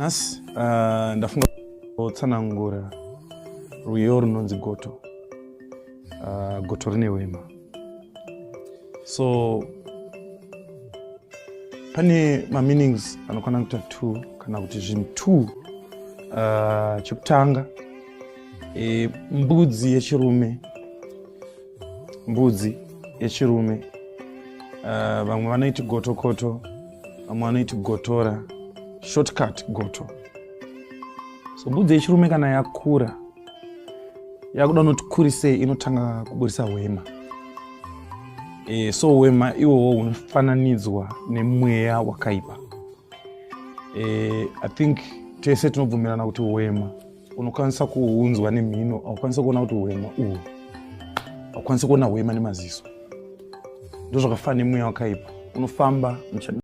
Nhasi ndafunga kutsanangura rwiyo runonzi Goto. Goto rine hwema. So pane mameanings anokwana kuita two kana kuti zvinhu two. Chekutanga, mbudzi yechirume, mbudzi yechirume, vamwe vanoiti gotokoto, vamwe vanoiti gotora, shortcut goto. So mbudzi yechirume kana yakura, yakuda unoti kurisei, inotanga kuburisa hwema. So hwema ihwohwo hunofananidzwa nemweya wakaipa. I think tese tinobvumirana kuti hwema unokwanisa kuunzwa nemhino, haukwanisi kuona kuti hwema uhwu, haukwanisi kuona hwema nemaziso. Ndo zvakafanana nemweya wakaipa, unofamba.